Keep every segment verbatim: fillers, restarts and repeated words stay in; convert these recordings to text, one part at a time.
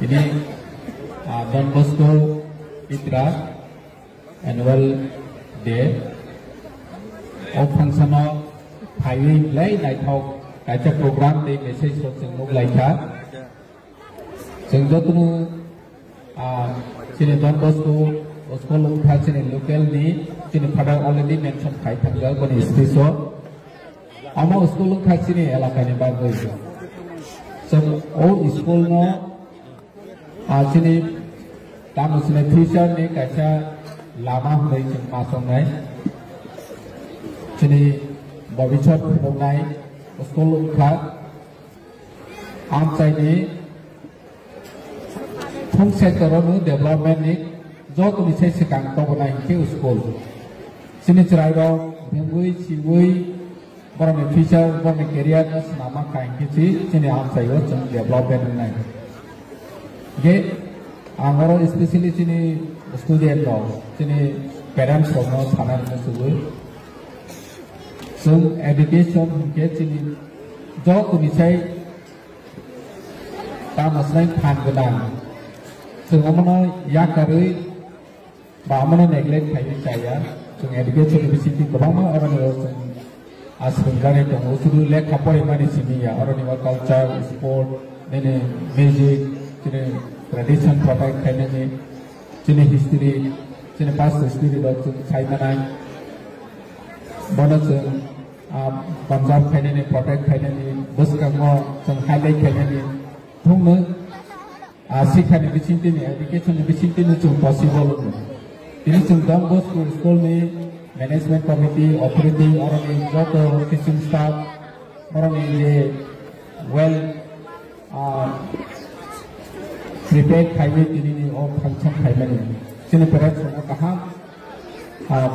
Tini, ah, Don Bosco Pitra Annual Day. O function o phaiwi belai naithok kaisa program tei message rok chwng nuk laikha. Chwng jotono, ah, chini Don Bosco school wngkha chini local ni, chini father already mention khai thangjak boni speech o. Omo school wngkha chini elakani bagwi. Chwng o school no, ah, chini tamo chini future ni kaisa lama hwnwi chwng ma chongnai. Chini bobisot phunuknai school wngkha. Amchaini thung sector o no development ni jotoni se swkang tobonai hinkhe school. Chini chwrairok bungwi siwi borokni future, borokni career no swnamma kha hinkhe si chini amchaio chwng development wngnai. Hinkhe ang oro specially chini student rok, chini parents rok no sanani muchugwi. Chwng education hinkhe chini jotoni sai tamo swnai phan gwnang. Chwng omono yakarwi ba omono neglect khaiwi chaya. Chwng education ni bisingtwi kwbangma oroni o chwng aswk gari tongo. Sudu lekha porimani simi ya, oroni o culture, sport, nini music, chini tradition protect khainani, chini history, chini past history rok chwng sai manai. Bono chwng, ah, conserve khainani, protect khainani, bwskango chwng highlight khainani thumno, ah, sikha ni bisingtwi ni, education ni bisingtwi ni chwng possible wngwi. Tini chwng Don Bosco school ni management committee, authority, oroni joto teaching staff, oroni je well, ah, prepare khaiwi tini ni o function khaimani. Chini parents rokno kaham, ah,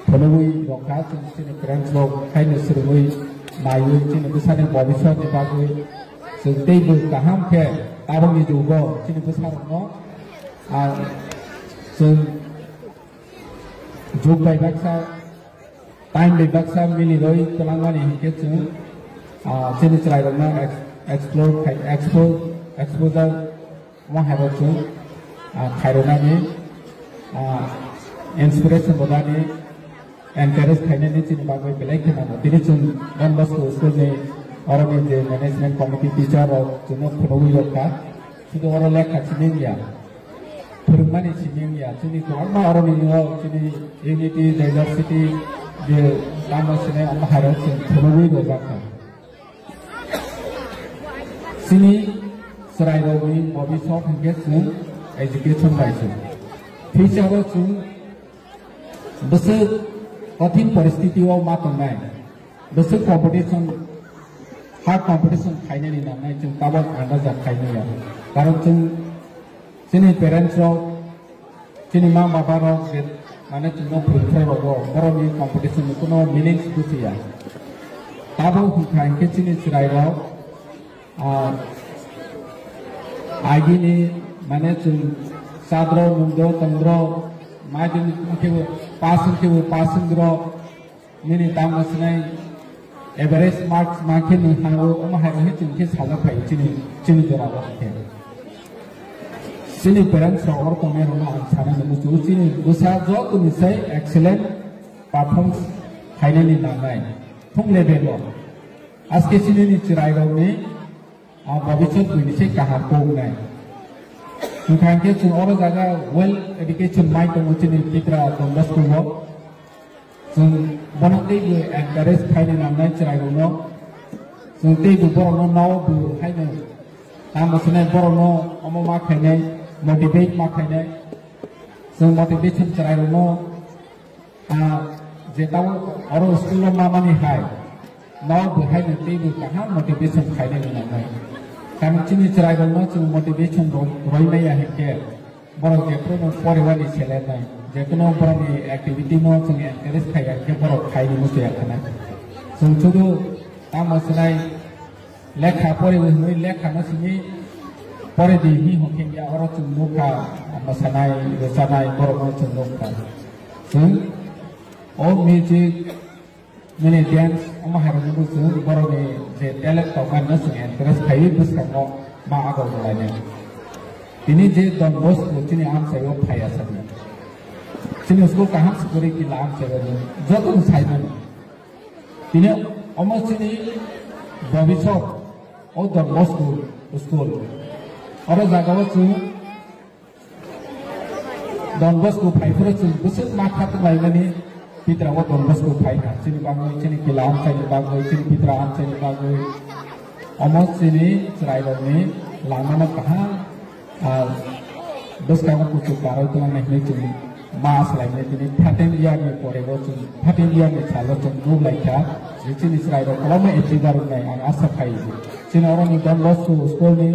phunugwi rokha, chwng chini parents rok haino swrwngwi naiwi chini bwsani bobisot ni bagwi chwng teibo kaham khe tabukni jugo chini bwsarokno, ah, chwng jug bai baksa, time bai baksa milirwi twlangmani hinkhe chwng, ah, chini chwrairokno ex-, explore khai, expo-, exposure omo hai bo chwng, ah, khairoknani, ah, inspiration rwnani, encourage khainani chini bagwi belai khe nango. Tini chwng Don Bosco school ni oroni je management committee teacher rok chwngno phunugwi rokha. Sudu oro lekha simi wngya, phwrwngmani simi wngya, chini kwbangma oroni o chini unity, diversity, je tamo sinai omo hairok chwng phunugwi rwjakha. Chini chwrairokni bobisot hinkhe chwng education bai se. Future o chwng bwswk kothin poristiti o ma tongnai, bwswk competition, hard competition khainani nangnai chwng tabok andaja khaimaya. Karon chwng chini parents rok, chini ma baba rok je mane chwngno phwrwngthai rogo, borokni competition ni kuno meanings bujiya. Tabok hwnkha hinkhe chini chwrairok, ah, agini mane chwng chadro, nungdo, tongdro, maidin wngkhebo pass wngkhebo pass wngdro, nini tamo sinai average marks mankhe nwng hango, omo hai wngkhe chwng khe sajak phai chini, chini jora o khe. Chini parents rok oro tongnai rokno ang sana nang muchungo, chini bwsa jotoni sai excellent performance khainani nangnai thung level o. Aske chini ni chwrai rokni ah, bobisot buini se kaham kok nai. Hwnkha hinkhe chwng oro jaga well education mai tongo chini Pitra Don Bosco o. Chwng bono teibo encourage khaina nangnai chwrairokno. Chwng teibo borokno nao bo haino tamo sinai borokno omo ma khainai, motivate ma khainai. Chwng motivation chwrairokno ah, je tamo oro school o mamani hai, nao bo hai no teibo kaham motivation khaina nangnai. Karon chini chwrairokno chwng motivation ro-, roi maya hinkhe, borok jephuru no poribani selennai, jephuru borokni activity no chwng encourage khaiya hinkhe borok khaini muchungya khana. Chwng sudu tamo sinai lekha pori hwnwi lekha no simi pori di hi hokhe ya oro chwng nukha, mwsanai, rwchanai borok no chwng nukha. Chwng o music, mini dance, omo hai rok no chwng borok ni je talent tongmani no chwng encourage khaiwi bwskango ma agor rwlainai. Tini je Don Bosco chini amchaio phaiya sadi. Chini school kaham se kwrwi kila amchaio joto no saimano. Tini omo chini bobisot o Don Bosco school. Oro jagao chwng Don Bosco phaiphuru chwng bwswk ma khatunglaimani pitra o Don Bosco phaikha. Chini bagwi, chini kila amchaini bagwi, chini pitra amchaini bagwi. Omo chini chwrairokni lamano kaham, ah, bwskango kuchuk barwi tongna hinwi chwng ma swlaimani tini thirteen year ni pore o chwng, thirteen year ni salo chwng nuk laikha. Je chini chwrairok kwbangma achiever wngnai ang asa khai. Chini oroni Don Bosco school ni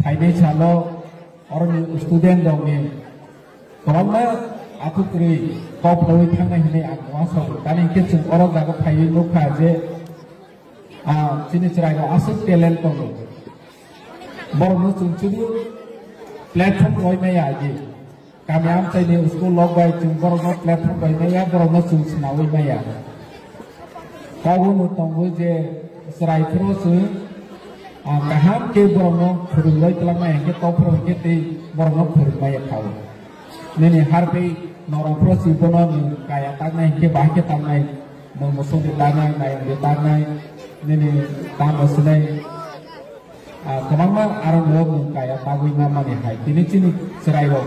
phainai salo oroni student rokni kwbangma aphuru kwrwi kok phlaiwi thangnai hinwi ang uansukha. Tamni hwnkhe chwng oro jaga phaiwi nukha je, ah, chini chwrairok aswk talent tongo. Borokno chwng sudu platform rwi maya agi. Kami amchaini school lok bai chwng borokno platform rwi maya, borokno chwng swnawi maya. Kok wnwi tongo je chwrai phuru chwng, ah, kaham khe borokno phwrwngwi twlangmaya hwnkhe kok phuru hwnkhe tei borokno phwrwngmaya kha o. Nini harphi norok phuru si bono nwng kaya taknai hwnkhe bahai khe taknai, nwng musuk de taknai, nayang de taknai, nini tamo sinai, ah, kwbangma aro nwng nwng kaya tagwi ma mani hai. Tini chini chwrairok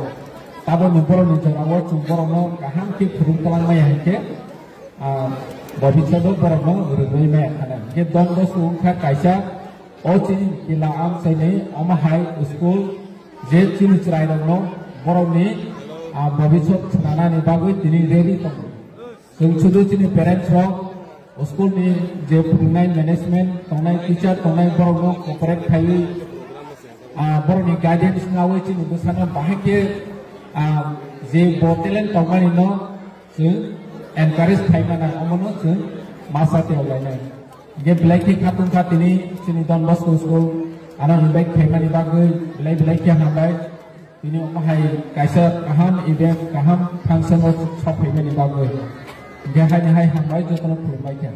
taboni borokni jorao chwng borokno kaham khe phwrwng twlang maya hai khe, ah, bobishoto borokno rwrwi maya khana. Hwnkhe Don Bosco wngkha kaisa o chini kila amchaini omo hai school je chini chwrairokno borokni, ah, bobisot swnanani bagwi tini ready tongo. Chwng sudu chini parents rok, school ni je phwrwngnai management tongnai, teacher tongnai borokno cooperate khaiwi, ah, borokni guidance wngwi chini bwsano bahai khe, ah, je bo talent tongmani no chwng encourage khaimana omono chwng masa tei oglainai. Hingke belai khe khatungkha tini chini Don Bosco school ano invite khaimani bagwi belai belai khe hambai. Tini omo hai kaisa kaham event, kaham function o sok phaimani bagwi. Hingke haini hai hambai jotono khulumbai khe.